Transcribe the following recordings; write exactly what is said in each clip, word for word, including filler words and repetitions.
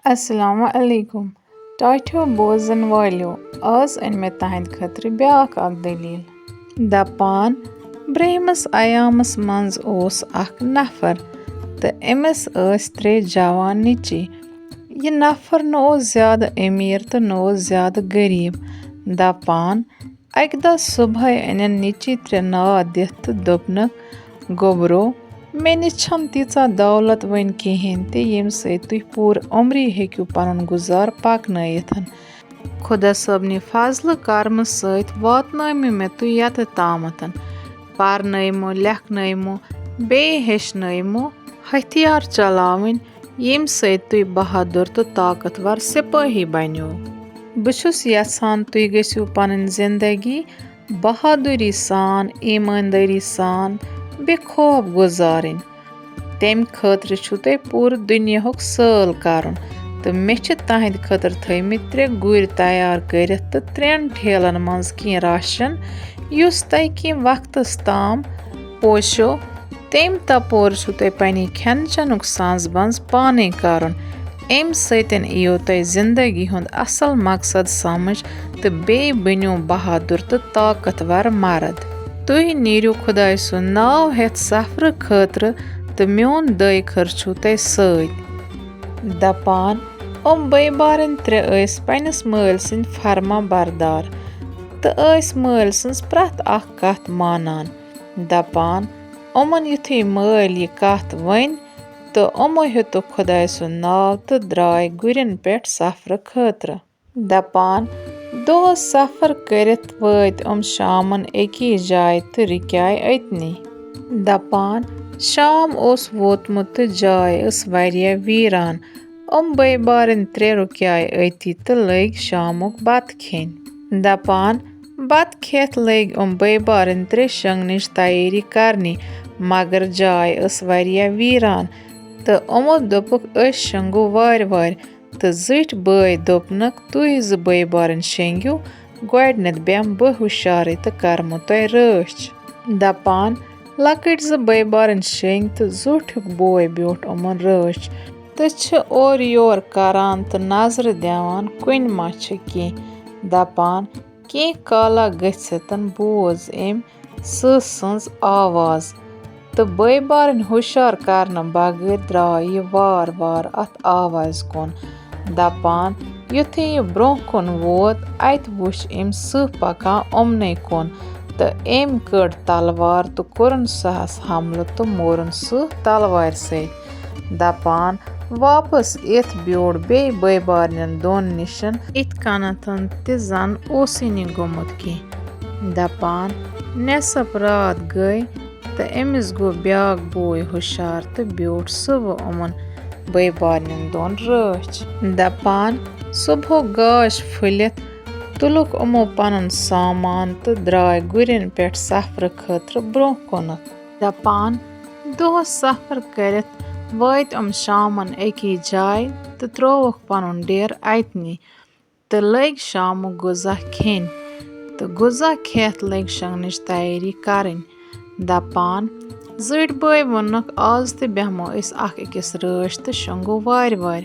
السلام علیکم۔ ٹاٹھیو بوزن والیو، آز أنۍ مےٚ تہنٛدِ خٲطرٕ بیٛاکھ اکھ دٔلیٖل۔ دپان، برٛہمس ایامس منٛز اوس اکھ نفر تہٕ أمِس ٲسۍ ترٛےٚ جوان نیٚچی۔ یہِ نفر نہٕ اوس زیادٕ أمیٖر تہٕ نہٕ اوس زیادٕ غریٖب۔ دپان، اکہِ دۄہ صبحٲے أنِن نیٚچی ترٛےٚ ناد دِتھ تہٕ دوٚپنکھ، گوٚبرو، مےٚ نِش چھَنہٕ تیٖژاہ دولت وۄنۍ کِہیٖنۍ تہِ، ییٚمہِ سۭتۍ تُہۍ پوٗرٕ عمری ہیٚکِو پنُن گُزار پکنٲیِتھ۔ خۄدا صٲبنہِ فضلہٕ کرمہٕ سۭتۍ واتنٲومو مےٚ تُہۍ یَتہٕ تامَتھ۔ پرنٲومو، لیکھنٲومو، بیٚیہِ ہیٚچھنٲومو ہتھیار چلاوٕنۍ، ییٚمہِ سۭتۍ تُہۍ بہادُر تہٕ طاقتور سِپٲہی بنیو۔ بہٕ چھُس یژھان تُہۍ گٔژھِو پنٕنۍ زندگی بہادُری سان، ایٖماندٲری سان، بے خوف گُزارٕنۍ۔ تَمہِ خٲطرٕ چھُو تۄہہِ پوٗرٕ دُنیاہُک سٲل کرُن۔ تہٕ مےٚ چھِ تُہنٛدِ خٲطرٕ تھٲومٕتۍ ترٛےٚ گُرۍ تیار کٔرِتھ تہٕ ترٛٮ۪ن ٹھیلن منٛز کینٛہہ راشن، یُس تۄہہِ کینٛہہ وقتس تام پوشو۔ تَمہِ تپورٕ چھُو تۄہہِ پننہِ کھٮ۪ن چٮ۪نُک سانٛز بنٛز پانے کرُن۔ اَمہِ سۭتۍ یِیو تۄہہِ زندگی ہُنٛد اصل مقصد سمجھ تہٕ بیٚیہِ بٔنِو بہادُر تہٕ طاقتور مرد۔ تُہۍ نیٖرِو خۄداے سُنٛد ناو ہٮ۪تھ سفرٕ خٲطرٕ تہٕ میون دٲے خٔر چھُو تۄہہِ سۭتۍ۔ دپان، یِم بٲے بارٕنۍ ترٛےٚ ٲسۍ پننِس مٲلۍ سٕنٛدۍ فرما بردار تہٕ ٲسۍ مٲلۍ سٕنٛز پرٛٮ۪تھ اکھ کتھ مانان۔ دپان، یِمن یُتھُے مٲلۍ یہِ کتھ ؤنۍ تہٕ یِمو ہیوٚتُکھ خۄداے سُنٛد ناو تہٕ درٛاے گُرٮ۪ن پٮ۪ٹھ سفرٕ خٲطرٕ۔ دپان، دۄہس سفر کٔرِتھ وٲتۍ یِم شامن أکی جایہِ تہٕ رُکیاے أتنی۔ دپان، شام اوس ووتمُت تہٕ جاے ٲس واریاہ ویران۔ یِم بٲے بارٕنۍ ترٛےٚ رُکیاے أتی تہٕ لٔگۍ شامُک بتہٕ کھیٚنۍ۔ دپان، بتہٕ کھٮ۪تھ لٔگۍ یِم بٲے بارٕنۍ ترٛےٚ شۄنٛگنٕچ تیٲری کرنہِ، مگر جاے ٲس واریاہ ویران تہٕ یِمو دوٚپُکھ، أسۍ شۄنٛگو وارِ وارِ۔ تہٕ زِٹھۍ بٲے دوٚپنکھ، تُہۍ زٕ بٲے بارٕنۍ شۄنٛگِو، گۄڈٕنٮ۪تھ بیٚہمہٕ بہٕ ہُشارٕے تہٕ کرمو تۄہہِ رٲچھ۔ دپان، لۄکٕٹۍ زٕ بٲے بارٕنۍ شۄنٛگۍ تہٕ زیوٗٹھیُک بوے بیوٗٹھ یِمن رٲچھ تہٕ چھِ اورٕ یور کران تہٕ نظرٕ دِوان، کُنہِ ما چھِ کینٛہہ۔ دپان، کینٛہہ کالا گٔژھِتھ بوٗز أمۍ سٕہہ سٕنٛز آواز تہٕ بٲے بارٕنۍ ہُشار کرنہٕ بغٲر درٛاو یہِ وار وار اتھ آوازِ کُن۔ دپان، یُتھُے یہِ برٛونٛہہ کُن ووت، اتہِ وُچھ أمۍ سٕہہ پکان یِمنٕے کُن تہٕ أمۍ کٔڈ تلوار تہٕ کوٚرُن سٕہس حملہٕ تہٕ مورُن سٕہہ تلوارِ سۭتۍ۔ دپان، واپس یِتھ بیوٗٹھ بیٚیہِ بٲے بارنٮ۪ن دۄن نِشن، یِتھ کٔنٮ۪تھ تہِ زن اوسُے نہٕ گوٚمُت کینٛہہ۔ دپان، نٮ۪صٕف راتھ گٔے تہٕ أمِس گوٚو بیٛاکھ بوے ہُشار تہٕ بیوٗٹھ سُہ وٕ یِمن بٲے بارنٮ۪ن دۄن رٲچھ۔ دپان، صبحُک گاش پھٔلِتھ تُلُکھ یِمو پنُن سامان تہٕ درٛاے گُرٮ۪ن پٮ۪ٹھ سفرٕ خٲطرٕ برٛونٛہہ کُنتھ۔ دپان، دۄہس سفر کٔرِتھ وٲتۍ یِم شامن أکی جایہِ تہٕ ترٛووُکھ پنُن ڈیرٕ اتنی تہٕ لٔگۍ شامُک غذا کھیٚنۍ تہٕ غذا کھٮ۪تھ لٔگۍ شۄنٛگنٕچ تیٲری کرٕنۍ۔ دپان، زِٹھۍ بٲے ووٚنُکھ، آز تہِ بیٚہمو أسۍ اکھ أکِس رٲچھ تہٕ شۄنٛگو وارِ وارِ۔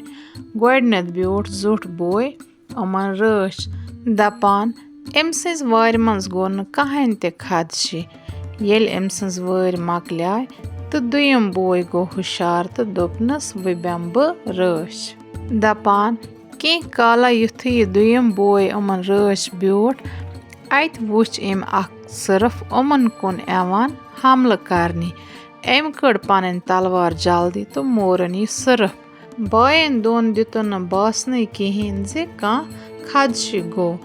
گۄڈٕنٮ۪تھ بیوٗٹھ زیُٹھ بوے یِمن رٲچھ۔ دپان، أمۍ سٕنٛزِ وارِ منٛز گوٚو نہٕ کٕہٕنۍ تہِ خدشہٕ۔ ییٚلہِ أمۍ سٕنٛز وٲرۍ مۄکلیے تہٕ دوٚیِم بوے گوٚو ہُشار تہٕ دوٚپنس، وۄنۍ بیٚہمہٕ بہٕ رٲچھ۔ دپان، کینٛہہ کالا یُتھُے یہِ دوٚیِم بوے یِمن رٲچھ بیوٗٹھ، اتہِ وُچھ أمۍ اکھ سٕرف یِمن کُن یِوان حملہٕ کرنہِ۔ أمۍ کٔڈ پنٕنۍ تلوار جلدی تہٕ مورُن یہِ سٕرف۔ بٲیَن دۄن دِتُن نہٕ باسنٕے کِہیٖنۍ زِ کانٛہہ خدشہٕ گوٚو۔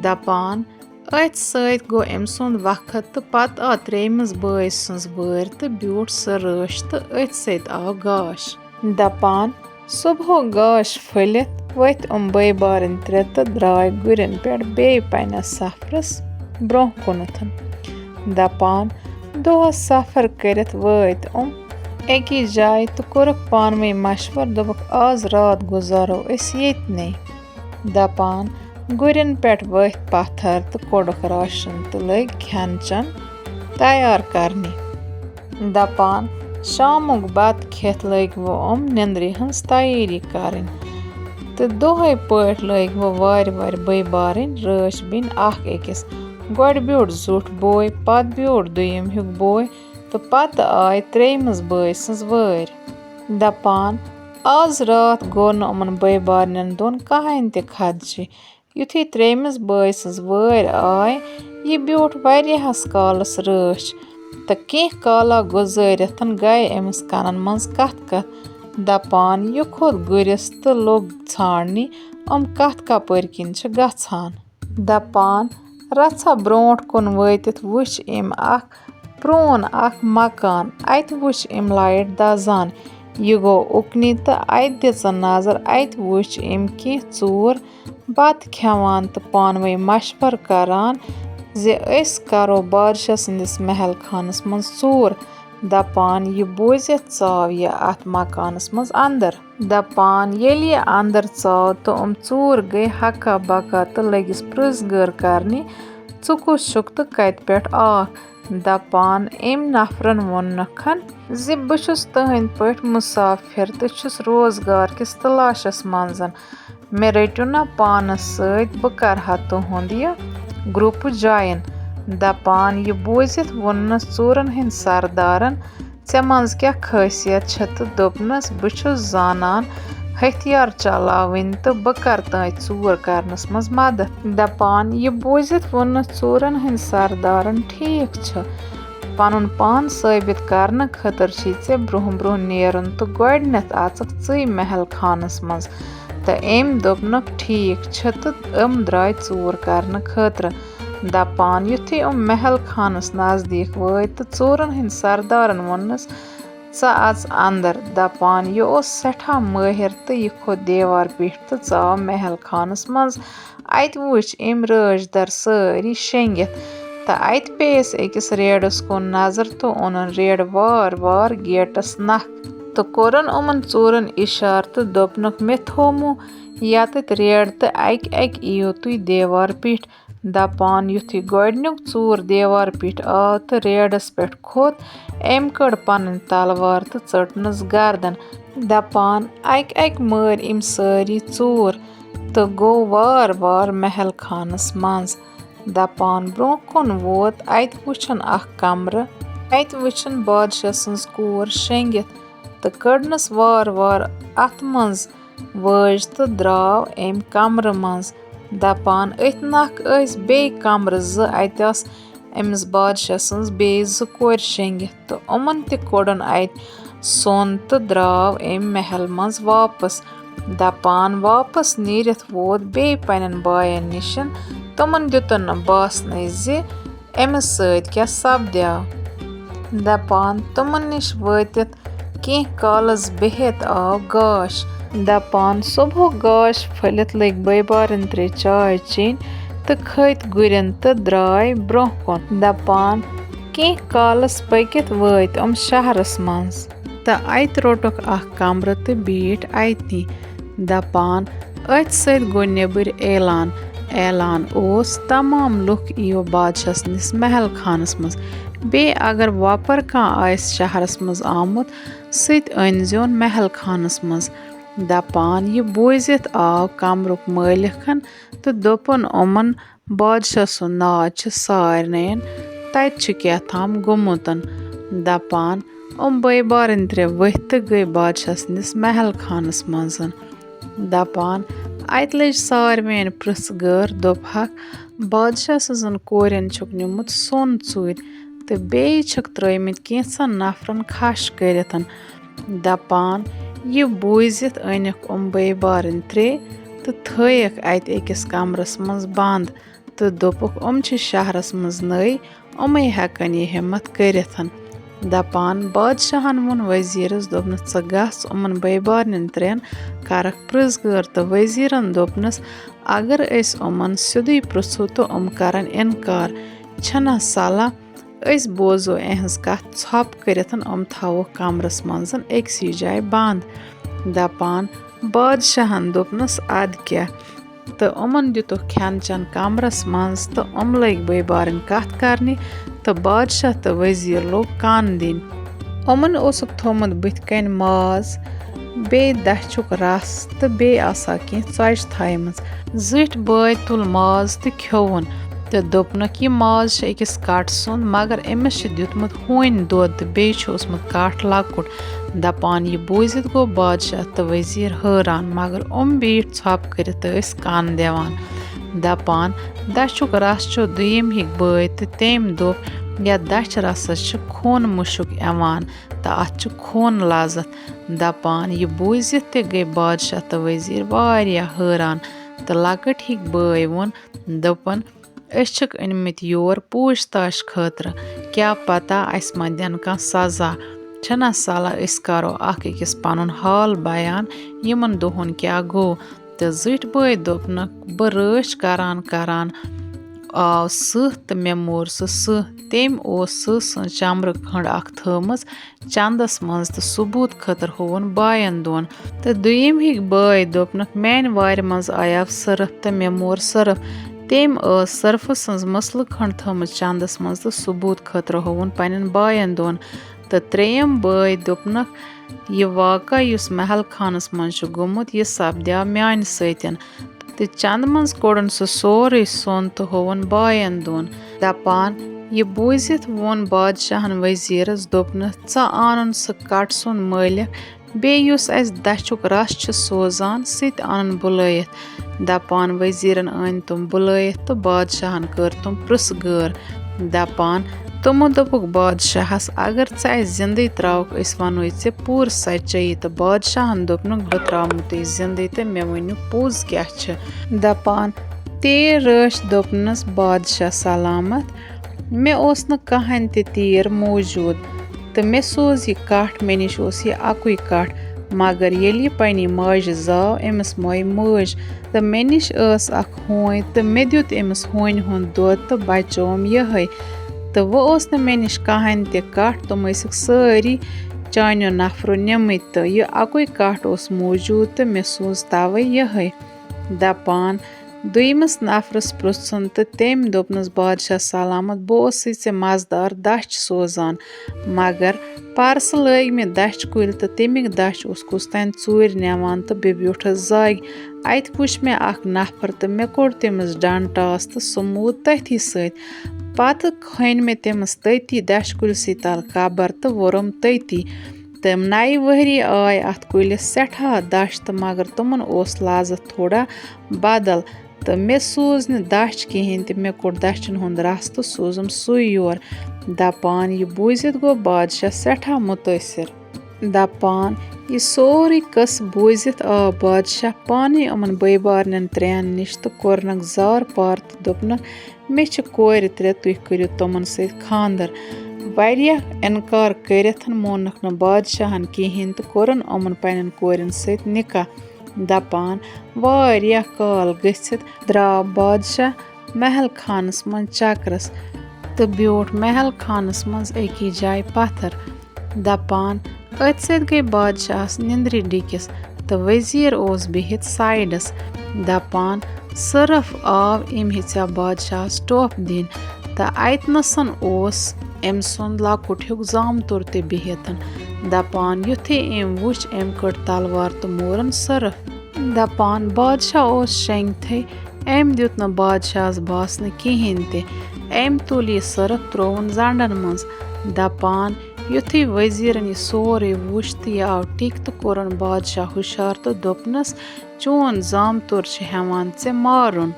دَپان، أتھۍ سۭتۍ گوٚو أمۍ سُنٛد وقت تہٕ پتہٕ آو ترٛیٚیمِس بٲے سٕنٛز وٲرۍ تہٕ بیوٗٹھ سۄ رٲچھ تہٕ أتھۍ سۭتۍ آو گاش۔ دَپان، صُبحُک گاش پھٔلِتھ ؤتھۍ یِم بٲے بارٕنۍ ترٛےٚ تہٕ درٛاے گُرٮ۪ن پٮ۪ٹھ بیٚیہِ پنٛنِس سفرَس برٛونٛہہ کُنَتھ۔ دَپان، دۄہَس سفر کٔرِتھ وٲتۍ یِم أکِس جایہِ تہٕ کوٚرُکھ پانہٕ ؤنۍ مشورٕ، دوٚپُکھ، "آز راتھ گُزارو أسۍ ییٚتنٕے۔" دَپان، گُرٮ۪ن پٮ۪ٹھ ؤتھۍ پتھر تہٕ کوٚڑُکھ راشن تہٕ لٔگۍ کھٮ۪ن چٮ۪ن تیار کرنہِ۔ دَپان، شامُک بتہٕ کھٮ۪تھ لٔگۍ وۄنۍ یِم نِندرِ ہٕنٛز تیٲری کرٕنۍ۔ تہٕ دۄہے پٲٹھۍ لٲگۍ وۄنۍ وارِ وارِ بٲے بارٕنۍ رٲچھ بِنۍ اکھ أکِس۔ گۄڈٕ بیوٗٹھ زیُٹھ بوے، پتہٕ بیوٗٹھ دوٚیِم ہیُک بوے، تہٕ پتہٕ آے ترٛیٚیمِس بٲے سٕنٛز وٲرۍ۔ دپان، آز راتھ گوٚو نہٕ یِمن بٲے بارنٮ۪ن دۄن کہٕنۍ تہِ خدشہِ۔ یُتھُے ترٛیٚیمِس بٲے سٕنٛز وٲرۍ آے، یہِ بیوٗٹھ واریاہس کالس رٲچھ، تہٕ کینٛہہ کالا گُزٲرِتھ گٔے أمِس کنن منٛز کتھ کتھ۔ دپان، یہِ کھوٚت گُرِس تہٕ لوٚگ ژھانٛڈنہِ، یِم کتھ کپٲرۍ کِنۍ چھِ گژھان۔ دپان، رژھا برونٛٹھ کُن وٲتِتھ وُچھ أمۍ اکھ پرون اکھ مکان۔ اتہِ وُچھ أمۍ لایٹ دزان۔ یہِ گوٚو اُکنی تہٕ اتہِ دِژٕن نظر۔ اتہِ وُچھ أمۍ کینٛہہ ژوٗر بتہٕ کھٮ۪وان تہٕ پانہٕ وٲنۍ مشورٕ کران زِ أسۍ کرو بادشاہ سٕنٛدِس محل خانس منٛز ژوٗر۔ دپان، یہِ بوٗزِتھ ژاو یہِ اتھ مکانس منٛز اندر۔ دپان، ییٚلہِ یہِ اندر ژاو تہٕ یِم ژوٗر گٔے ہکا بکا تہٕ لٔگِس پرٛژھ گٲر کرنہِ، ژٕ کُس چھُکھ تہٕ کتہِ پٮ۪ٹھ آکھ؟ دپان، أمۍ نفرن ووٚننکھن زِ بہٕ چھُس تٕہنٛدۍ پٲٹھۍ مسافر تہٕ چھُس روزگار کِس تلاشس منٛز۔ مےٚ رٔٹِو نا پانس سۭتۍ، بہٕ کرٕ ہا تُہُنٛد یہِ گروپ جوین۔ دپان، یہِ بوٗزِتھ ووٚننس ژوٗرن ہٕنٛدۍ سردارن، ژےٚ منٛز کیٛاہ خٲصیت چھےٚ؟ تہٕ دوٚپنس، بہٕ چھُس زانان ہتھیار چلاوٕنۍ تہٕ بہٕ کرٕ تۄہہِ ژوٗر کرنس منٛز مدد۔ دپان، یہِ بوٗزِتھ ووٚننس ژوٗرن ہٕنٛدۍ سردارن، ٹھیٖک چھُ، پنُن پان ثٲبت کرنہٕ خٲطرٕ چھُے ژےٚ برونٛہہ برونٛہہ نیرُن تہٕ گۄڈٕنیتھ اژکھ ژٕے محل خانس منٛز۔ تہٕ أمۍ دوٚپنکھ، ٹھیٖک چھُ، تہٕ یِم درٛاے ژوٗر کرنہٕ خٲطرٕ۔ دپان، یُتھُے یِم محل خانس نزدیٖک وٲتۍ تہٕ ژوٗرن ہٕنٛدۍ سردارن ووٚننس، ژٕ اژ اندر۔ دپان، یہِ اوس سٮ۪ٹھاہ مٲہِر تہٕ یہِ کھوٚت دیوار پیٚٹھۍ تہٕ ژاو محل خانس منٛز۔ اتہِ وُچھ أمۍ رٲچھ در سٲری شیٚنگِتھ تہٕ اتہِ پیٚیس أکِس ریڈس کُن نظر تہٕ اوٚنُن ریڈ وار وار گیٹس نکھ تہٕ کوٚرُن یِمن ژوٗرن اشارٕ تہٕ دوٚپنکھ، مےٚ تھومو یتتھ ریڈ تہٕ اکہِ اکہِ یِیِو تُہۍ دیوار پیٚٹھۍ۔ دپان، یُتھُے گۄڈٕنیُک ژوٗر دیوار پیٚٹھۍ آو تہٕ ریڈس پیٚٹھ کھوٚت، أمۍ کٔڑ پنٕنۍ تلوار تہٕ ژٔٹنس گردن۔ دپان، اکہِ اکہِ مٲرۍ أمۍ سٲری ژوٗر تہٕ گوٚو وار وار محل خانس منٛز۔ دپان، برونٛہہ کُن ووت، اتہِ وُچھُن اکھ کمرٕ، اتہِ وُچھُن بادشاہ سٕنٛز کوٗر شیٚنگِتھ تہٕ کٔڑنس وار وار اتھ منٛز وٲج تہٕ درٛاو أمۍ کمرٕ منٛز۔ دپان، أتھۍ نکھ ٲسۍ بیٚیہِ کمرٕ زٕ، اتہِ آس أمِس بادشاہ سٕنٛز بیٚیہِ زٕ کورِ شیٚنگِتھ تہٕ یِمن تہِ کوٚڑُن اتہِ سۄن تہٕ درٛاو أمۍ محل منٛز واپس۔ دپان، واپس نیٖرِتھ ووت بیٚیہِ پننٮ۪ن باین نِش، تِمن دیُتُن نہٕ باسنٕے زِ أمِس سۭتۍ کیٛاہ سپدیو۔ دپان، تِمن نِش وٲتِتھ کینٛہہ کالس بِہِتھ آو گاش۔ دپان، صبحُک گاش پھٔلِتھ لٔگۍ بٲے بارٕنۍ ترٛےٚ چاے چیٚنۍ تہٕ کھٔتۍ گُرٮ۪ن تہٕ درٛاے برونٛہہ کُن۔ دپان، کینٛہہ کالس پٔکِتھ وٲتۍ یِم شہرس منٛز تہٕ اتہِ روٚٹُکھ اکھ کمرٕ تہٕ بیٖٹھۍ اتہِ۔ دپان، أتھۍ سۭتۍ گوٚو نیٚبٕرۍ اعلان۔ اعلان اوس، تمام لُکھ یِیِو بادشاہ سٕنٛدِس محل خانس منٛز۔ بیٚیہِ اگر وۄپر کانٛہہ آسہِ شہرس منٛز آمُت، سُہ تہِ أنۍزیون محل خانس منٛز۔ دپان، یہِ بوٗزِتھ آو کمرُک مٲلِکن تہٕ دوٚپُن یِمن، بادشاہ سُنٛد ناو چھُ سارنٕے، تتہِ چھُ کیٛاہ تام گوٚمُت۔ دپان، یِم بٲے بارٕنۍ ترٛےٚ ؤتھۍ تہٕ گٔے بادشاہ سٕنٛدِس محل خانس منٛز۔ دپان، اتہِ لٔج ساروِین پرژھ گٲر، دوٚپہکھ، بادشاہ سٕنٛزن کورٮ۪ن چھُکھ نیوٗمُت سۄن ژوٗرِ تہٕ بیٚیہِ چھِکھ ترٲومٕتۍ کینٛژھن نفرن کھش کٔرِتھ۔ دپان، یہِ بوٗزِتھ أنِکھ یِم بٲے بارٕنۍ ترٛےٚ تہٕ تھٲیِکھ اتہِ أکِس کمرس منٛز بند تہٕ دوٚپُکھ، یِم چھِ شہرس منٛز نٔے، یِمے ہٮ۪کن یہِ ہمت کٔرِتھ۔ دپان، بادشاہن ووٚن وزیرس، دوٚپنس، ژٕ گژھ یِمن بٲے بارنٮ۪ن ترٛٮ۪ن کرکھ پرژھ گٲر۔ تہٕ وزیرن دوٚپنس، اگر أسۍ یِمن سیوٚدُے پرژھو تہٕ یِم کرن انکار، چھنہ صلاح أسۍ بوزو یِہٕنٛز کتھ ژھۄپہٕ کٔرِتھ، یِم تھاووکھ کمرس منٛز أکسٕے جایہِ بند۔ دپان، بادشاہن دوٚپنس، ادٕ کیٛاہ؟ تہٕ یِمن دِتُکھ کھٮ۪ن چٮ۪ن کمرس منٛز تہٕ یِم لٔگۍ بٲے بارٕنۍ کتھ کرنہِ تہٕ بادشاہ تہٕ وزیر لوٚگ کن دِنۍ۔ یِمن اوسُکھ تھوٚومُت بٕتھِ کنہِ ماز بیٚیہِ دَچھُک رَس تہٕ بیٚیہِ آسہٕ ہا کینٛہہ ژۄچہِ تھایمَژٕ۔ زِٹھۍ بٲے تُل ماز تہٕ کھیوٚوُن تہٕ دوٚپنَکھ، "یہِ ماز چھُ أکِس کَٹہٕ سُنٛد، مگر أمِس چھُ دیُتمُت ہوٗنۍ دۄد تہٕ بیٚیہِ چھُ اوسمُت کَٹھ لۄکُٹ۔" دَپان یہِ بوٗزِتھ گوٚو بادشاہ تہٕ وزیٖر حٲران، مگر یِم بیٖٹھۍ ژھۄپہٕ کٔرِتھ تہٕ ٲسۍ کَن دِوان۔ دَپان، "دَچھُک رَس چھُ دوٚیِم ہِکۍ بٲے تہٕ تٔمۍ دوٚپ، یَتھ دَچھِ رَسَس چھُ خوٗنہٕ مُشُک یِوان تہٕ اَتھ چھُ خوٗن لذت۔" دَپان یہِ بوٗزِتھ تہِ گٔے بادشاہ تہٕ وزیٖر واریاہ حٲران تہٕ لۄکٕٹۍ ہِکۍ بٲے ووٚن، دوٚپُن، "أسۍ چھِکھ أنۍ مٕتۍ یور پوٗچھ تاچھ خٲطرٕ، کیٛاہ پتہ اَسہِ ما دِن کانٛہہ سزا۔ چھَنا صلاح أسۍ کَرو اَکھ أکِس پَنُن حال بیان، یِمَن دۄہَن کیٛاہ گوٚو؟" تہٕ زِٹھۍ بٲے دوٚپنَکھ، "بہٕ رٲچھ کران کران آو سٕہہ تہٕ مےٚ موٗر سُہ سٕہہ۔ تٔمۍ اوس سٕہہ سٕنٛز چمرٕ کھٔنٛڈ اَکھ تھٲومٕژ چندس منٛز تہٕ ثبوٗت خٲطرٕ ہووُن باین دۄن۔" تہٕ دوٚیِم ہِکۍ بٲے دوٚپنَکھ، "میٛانہِ وارِ منٛز آیاو سٔرٕف تہٕ مےٚ موٗر سٔرٕف۔ تٔمۍ ٲس سٔرفہٕ سٕنٛز مٕسلہٕ کھٔنٛڈ تھٲومٕژ چندس منٛز تہٕ ثبوٗت خٲطرٕ ہووُن پنٛنٮ۪ن باین دۄن۔" تہٕ ترٛیٚیِم بٲے دوٚپنَکھ، "یہِ واقعہ یُس محل خانَس منٛز چھُ گوٚمُت، یہِ سپدیو میٛانہِ سۭتۍ۔" تہٕ چندٕ منٛز کوٚڑُن سُہ سورُے سۄن تہٕ ہووُن باین دۄن۔ دَپان، یہِ بوٗزِتھ ووٚن بادشاہن وزیرس، دوٚپنَس، "ژٕ آنُن سُہ کٹہٕ سُنٛد مٲلِک، بیٚیہِ یُس اَسہِ دَچھُک رَس چھُ سوزان، سُہ تہِ اَنُن بُلٲیِتھ۔" دَپان، وزیرن أنۍ تِم بُلٲیِتھ تہٕ بادشاہن کٔر تِم پرٛژھ گٲر۔ دَپان، تِمو دوٚپُکھ بادشاہس، "اگر ژٕ اَسہِ زِندٕے ترٛاوکھ، أسۍ وَنوے ژےٚ پوٗرٕ سچٲیی۔" تہٕ بادشاہن دوٚپنَکھ، "بہٕ ترٛاومو تُہۍ زِندٕے تہٕ مےٚ ؤنِو پوٚز کیٛاہ چھُ؟" دَپان، تیٖر رٲچھ دوٚپنَس، "بادشاہ سلامت، مےٚ اوس نہٕ کٕہٕنۍ تہِ تیٖر موٗجوٗد تہٕ مےٚ سوز یہِ کَٹھ، مےٚ نِش اوس یہِ اَکُے کَٹھ، مگر ییٚلہِ یہِ پنٛنہِ ماجہِ زاو، أمِس مۄیہِ مٲج تہٕ مےٚ نِش ٲس اَکھ ہوٗنۍ تہٕ مےٚ دیُت أمِس ہوٗنۍ ہُنٛد دۄد تہٕ بچوم یِہوٚے۔ تہٕ وۄنۍ اوس نہٕ مےٚ نِش کٕہٕنۍ تہِ کَٹھ، تِم ٲسِکھ سٲری چانیو نفرو نِمٕتۍ تہٕ یہِ اَکُے کَٹھ اوس موٗجوٗد تہٕ مےٚ سوٗز تَوَے یِہوٚے۔" دَپان، دوٚیمِس نفرَس پرٛژھُن تہٕ تٔمۍ دوٚپنَس، "بادشاہ سلامت، بہٕ اوسُے ژےٚ مزٕدار دَچھ سوزان، مگر پرسہٕ لٲگۍ مےٚ دَچھِ کُلۍ تہٕ تَمِکۍ دَچھ اوسکُس تام ژوٗرِ نِوان تہٕ بہٕ بیوٗٹھُس زَگہِ۔ اَتہِ وُچھ مےٚ اَکھ نفر تہٕ مےٚ کوٚڑ تٔمِس ڈنٛڈ ٹاس تہٕ سُہ موٗد تٔتھی سۭتۍ۔ پتہٕ کھٔنۍ مےٚ تٔمِس تٔتی دَچھِ کُلۍ سٕے تَل قبر تہٕ ووٚرُم تٔتی۔ تہٕ نَیہِ ؤہری آے اَتھ کُلِس سٮ۪ٹھاہ دَچھ تہٕ مگر تِمَن اوس لذت تھوڑا بدل۔ تہٕ مےٚ سوٗز نہٕ دَچھ کِہیٖنۍ تہِ، مےٚ کوٚڑ دَچھَن ہُنٛد رَس تہٕ سوٗزُم سُے یور۔" دَپان، یہِ بوٗزِتھ گوٚو بادشاہ سٮ۪ٹھاہ مُتٲثِر۔ دَپان، یہِ سورُے قٕصہٕ بوٗزِتھ آو بادشاہ پانَے یِمَن بٲے بارنٮ۪ن ترٛٮ۪ن نِش تہٕ کوٚرنَکھ زار پار تہٕ دوٚپنَکھ، "مےٚ چھِ کورِ ترٛےٚ، تُہۍ کٔرِو تِمَن سۭتۍ خانٛدر۔" واریاہ اِنکار کٔرِتھ مونُکھ نہٕ بادشاہَن کِہیٖنۍ تہٕ کوٚرُن یِمَن پنٛنٮ۪ن کورٮ۪ن سۭتۍ نِکاح۔ دَپان، واریاہ کال گٔژھِتھ درٛاو بادشاہ محل خانَس منٛز چکرَس تہٕ بیوٗٹھ محل خانَس منٛز أکِس جایہِ پَتھر۔ دَپان، أتھۍ سۭتۍ گٔے بادشاہَس نِندرِ ڈِکِس تہٕ وزیٖر اوس بِہِتھ سایڈَس۔ دَپان، صرف آو أمۍ ہیٚژیٛا بادشاہَس ٹوپھ دِنۍ تہٕ اَتہِ نَسَن اوس أمۍ سُنٛد لۄکُٹ ہیوٗ زامتُر تہِ بِہِتھ۔ دَپان، یُتھُے أمۍ وُچھ، أمۍ کٔڑ تلوار تہٕ مورُن صرف۔ دَپان، بادشاہ اوس شٮ۪نٛگتھٕے، أمۍ دیُت نہٕ بادشاہَس باسنہٕ کِہیٖنۍ تہِ۔ أمۍ تُل یہِ صرف ترٛووُن زنٛڈَن منٛز۔ دَپان، یُتھُے وزیٖرَن یہِ سورُے وُچھ تہٕ یہِ آو ٹِکۍ تہٕ کوٚرُن بادشاہ ہُشار تہٕ دوٚپنَس، "چون زامتُر چھُ ہٮ۪وان ژےٚ مارُن۔"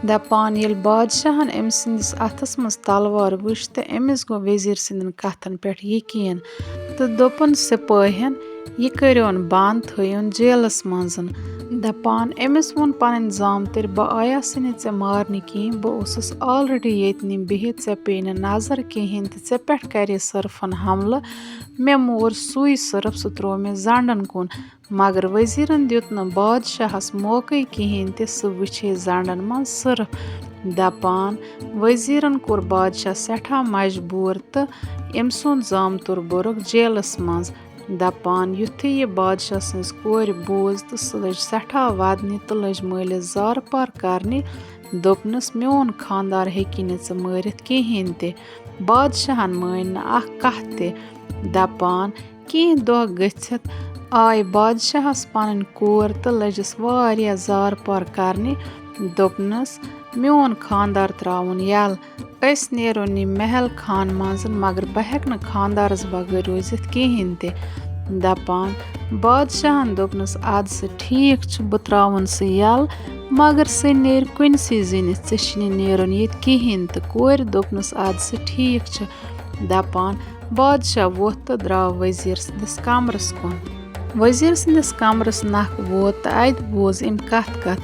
دَپان، ییٚلہِ بادشاہَن أمۍ سٕنٛدِس اَتھَس منٛز تلوار وٕچھ تہٕ أمِس گوٚو وزیٖر سٕنٛدٮ۪ن کَتھَن پٮ۪ٹھ یقیٖن تہٕ دوٚپُن سِپٲہٮ۪ن، "یہِ کٔرِوُن بنٛد، تھٲیِوُن جیلَس منٛز۔" دَپان، أمِس ووٚن پنٕنۍ زامتٕرۍ، "بہٕ آیاسٕے نہٕ ژےٚ مارنہِ کِہیٖنۍ، بہٕ اوسُس already ییٚتنٕے بِہِتھ، ژےٚ پیٚیہِ نہٕ نظر کِہیٖنۍ تہٕ ژےٚ پٮ۪ٹھ کَرے صرفَن حملہٕ۔" مےٚ مور سُے صرف، سُہ ترٛوو مےٚ زنٛڈَن کُن، مگر وزیٖرَن دیُت نہٕ بادشاہَس موقعے کِہیٖنۍ تہِ سُہ وٕچھے زنٛڈَن منٛز صرف۔ دَپان، وزیٖرَن کوٚر بادشاہ سٮ۪ٹھاہ مجبوٗر تہٕ أمۍ سُنٛد زامتُر بوٚرُکھ جیلَس منٛز۔ دَپان، یُتھُے یہِ بادشاہ سٕنٛز کورِ بوٗز تہٕ سُہ لٔج سٮ۪ٹھاہ وَدنہِ تہٕ لٔج مٲلِس زارٕ پار کَرنہِ۔ دوٚپنَس، "میون خانٛدار ہیٚکی نہٕ ژٕ مٲرِتھ کِہیٖنۍ تہِ۔" بادشاہَن مٲنۍ نہٕ اَکھ کَتھ تہِ۔ دَپان، کینٛہہ دۄہ گٔژھِتھ آیہِ بادشاہس پنٕنۍ کور تہٕ لٔجِس واریاہ زار پار کرنہِ۔ دوٚپنس، "میون خاندار تراوُن یَلہٕ۔ أسۍ نیرو نہٕ محل خان منٛز، مگر بہٕ ہٮ۪کہٕ نہٕ خاندارس بغٲر روٗزِتھ کِہیٖنۍ تہِ۔" دپان بادشاہن دوٚپنس، "اَدٕ سا ٹھیٖک چھُ، بہٕ تراوُن سُہ یَلہٕ، مگر سُہ نیرِ کُنسٕے زٔنِس، ژےٚ چھُے نہٕ نیرُن ییٚتہِ کِہیٖنۍ تہِ۔" کورِ دوٚپنس، "اَدٕ سا ٹھیٖک چھُ۔" دپان بادشاہ ووٚتھ تہٕ درٛاو وزیٖر سٕنٛدِس کمرس کُن۔ وزیٖر سٕنٛدِس کمرس نکھ ووت تہٕ اتہِ بوٗز أمۍ کتھ کتھ،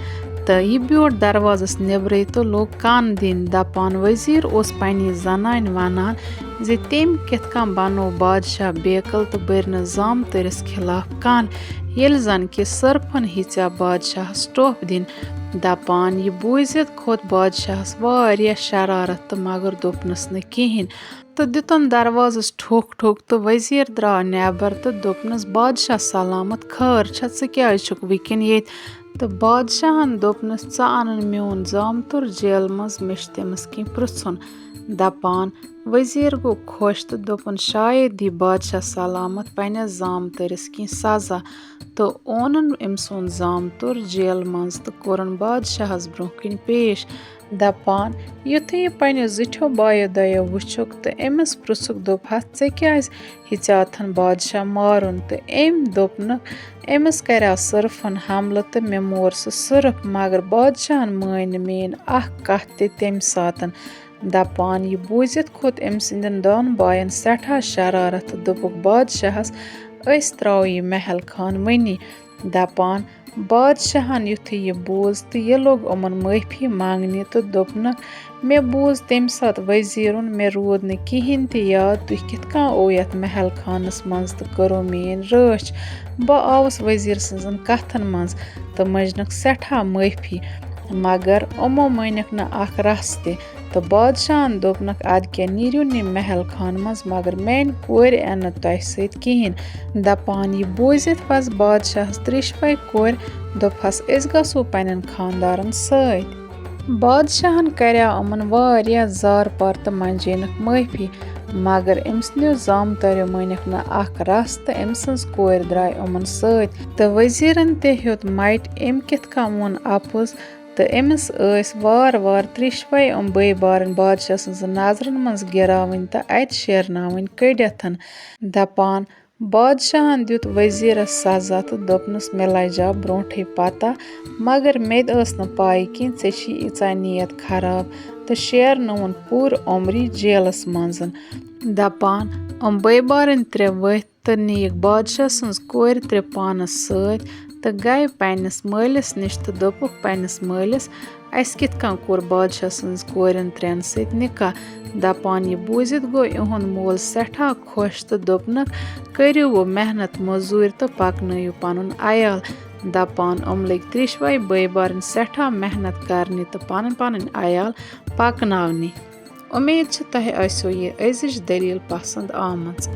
تہٕ یہِ بیوٗٹھ دروازس نیبرٕے تہٕ لوٚگ کن دِنۍ۔ دپان وزیٖر اوس پننہِ زنانہِ ونان زِ تٔمۍ کِتھ کٔنۍ بنوو بادشاہ بیقل تہٕ بٔرۍ نہٕ زامتٕرِس خلاف کن، ییٚلہِ زن کہِ صرفن ہیژیو بادشاہس ٹوپھ دِنۍ۔ دپان یہِ بوٗزِتھ کھوٚت بادشاہس واریاہ شرارت تہٕ مگر دوٚپنس نہٕ کِہیٖنۍ۔ تہٕ دِتُن دروازس ٹھوٚک ٹھوٚک تہٕ وزیٖر درٛاو نٮ۪بر تہٕ دوٚپنس، "بادشاہ سلامت، خٲر چھا؟ ژٕ کیازِ چھُکھ وٕنکٮ۪ن ییٚتہِ؟" تہٕ بادشاہن دوٚپنس، "ژٕ انُن میون زامتُر جیلہٕ منٛز، مےٚ چھُ تٔمِس کینٛہہ پرژھُن۔" دپان وزیٖر گوٚو خۄش تہٕ دوٚپُن، "شاید دی بادشاہ سلامت پننِس زامتٕرِس کینٛہہ سزا۔" تہٕ اونُن أمۍ سُنٛد زامتُر جیلہٕ منٛز تہٕ کوٚرُن بادشاہس برونٛہہ کِنۍ پیش۔ دپان، یُتھُے یہِ پننیو زِٹھیو بایو دۄیو وُچھُکھ تہٕ أمِس پرٛژھُکھ، دوٚپہَس، "ژےٚ کیازِ ہیژیاتھن بادشاہ مارُن؟" تہٕ أمۍ دوٚپنکھ، "أمِس کریاو صرفن حملہٕ تہٕ مےٚ مور سُہ صرف، مگر بادشاہن مٲنۍ نہٕ میٲنۍ اکھ کتھ تہِ تمہِ ساتن۔" دپان، یہِ بوٗزِتھ کھوٚت أمۍ سٕنٛدٮ۪ن دۄن باین سٮ۪ٹھاہ شرارت تہٕ دوٚپُکھ بادشاہس، "أسۍ ترٛاوو یہِ محل خان وٕنی۔" دپان، بادشاہن یُتھُے یہِ بوٗز تہٕ یہِ لوٚگ یِمن معٲفی منٛگنہِ تہٕ دوٚپنکھ، "مےٚ بوٗز تَمہِ ساتہٕ وزیٖرُن، مےٚ روٗد نہٕ کِہیٖنۍ تہِ یاد، تُہۍ کِتھ کٔنۍ آو یَتھ محل خانس منٛز تہٕ کٔرٕو میٛٲنۍ رٲچھ۔ بہٕ آوُس وزیٖر سٕنٛزن کتھن منٛز تہٕ مٔنجنکھ سٮ۪ٹھاہ معٲفی، مگر یِمو مٲنِکھ نہٕ اکھ رژھ تہِ۔" تہٕ بادشاہن دوٚپنکھ، "ادٕ کیٛاہ نیٖرِو نہٕ محل خانہٕ منٛز، مگر میانہِ کورِ انہٕ نہٕ تۄہہِ سۭتۍ کِہیٖنۍ۔" دپان یہِ بوٗزِتھ پس بادشاہس تریشوے کورِ، دوٚپہس، "أسۍ گژھو پننٮ۪ن خاندارن سۭتۍ۔" بادشاہن کریاو یِمن واریاہ زار پار تہٕ منجینکھ معٲفی، مگر أمۍ سٕنٛدیو زامتریو مٲنِکھ نہٕ اکھ رژھ تہٕ أمۍ سٕنٛز کورِ درٛاے یِمن سۭتۍ۔ تہٕ وزیرن تہِ ہیوٚت مٹہِ، أمۍ کِتھ کٔنۍ ووٚن اپُز۔ تہٕ أمِس ٲسۍ وارٕ وارٕ تریشوے یِم بٲے بارٕنۍ بادشاہ سٕنٛزن نظرن منٛز گِراوٕنۍ تہٕ اتہِ شیرناوٕنۍ کٔڑِتھ۔ دپان، بادشاہن دیُت وزیرس سزا تہٕ دوٚپنس، "مےٚ لجاو برونٹھٕے پتہ، مگر مےٚ تہِ ٲس نہٕ پاے کینٛہہ ژےٚ چھی ییٖژاہ نیت خراب۔" تہٕ شیرنووُن پوٗرٕ عمری جیلس منٛز۔ دپان، یِم بٲے بارٕنۍ ترٛےٚ ؤتھۍ تہٕ نِیِکھ بادشاہ سٕنٛز کورِ ترٛےٚ پانس سۭتۍ تہٕ گٔے پننِس مٲلِس نِش تہٕ دوٚپُکھ پننِس مٲلِس، "اسہِ کِتھ کٔنۍ کوٚر بادشاہ سٕنٛز کورٮ۪ن ترٛٮ۪ن سۭتۍ نکاح؟" دپان، یہِ بوٗزِتھ گوٚو یِہُنٛد مول سٮ۪ٹھاہ خۄش تہٕ دوٚپنکھ، "کٔرِو وۄنۍ محنت مٔزوٗرۍ تہٕ پکنٲیِو پنُن عیال۔" دپان، یِم لٔگۍ تریشوے بٲے بارٕنۍ سٮ۪ٹھاہ محنت کرنہِ تہٕ پنٕنۍ پنٕنۍ عیال پکناونہِ۔ اُمید چھِ تۄہہِ آسیو یہِ أزِچ دٔلیٖل پسنٛد آمٕژ۔